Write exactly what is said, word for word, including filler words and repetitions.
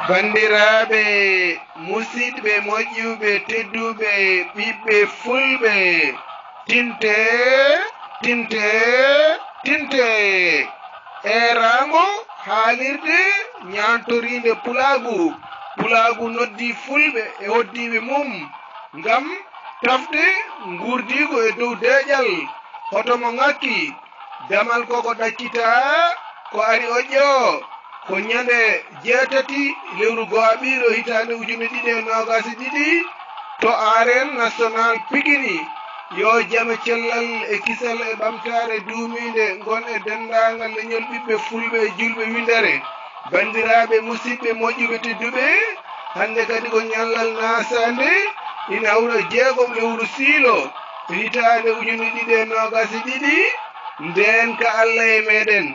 Banndiraaɓe, musidɓe moƴƴuɓe, tedduɓe, ɓiɓɓe fulɓe, tinte, tinte, tinte. Eeraango haalirde ñaantoriinde Pulaagu. Pulaagu noddii fulɓe e hoddiiɓe mum ngam tafde nguurdiigu e dow deeƴal. Hoto mo ŋakki, damal koko ɗaccitaa, ko ari oƴƴo. Ko ñande jeetati lewru go'aɓiiru hitaande ujunere ɗiɗi e noogaas e ɗiɗi to Arène Nationale Pikini. Yo jam e cellal e kisal e ɓamtaare duumiinde ngon e denndaangal leñol ɓiɓɓe fulɓe e julɓe winndere. Banndiraaɓe, musidɓe moƴƴuɓe tedduɓe, hannde kadi ko ñallal naasaande ina hawra jeegom lewru siilo hitaande ujunere ɗiɗi e noogaas e ɗiɗi. Ndeen ka Allah e meɗen.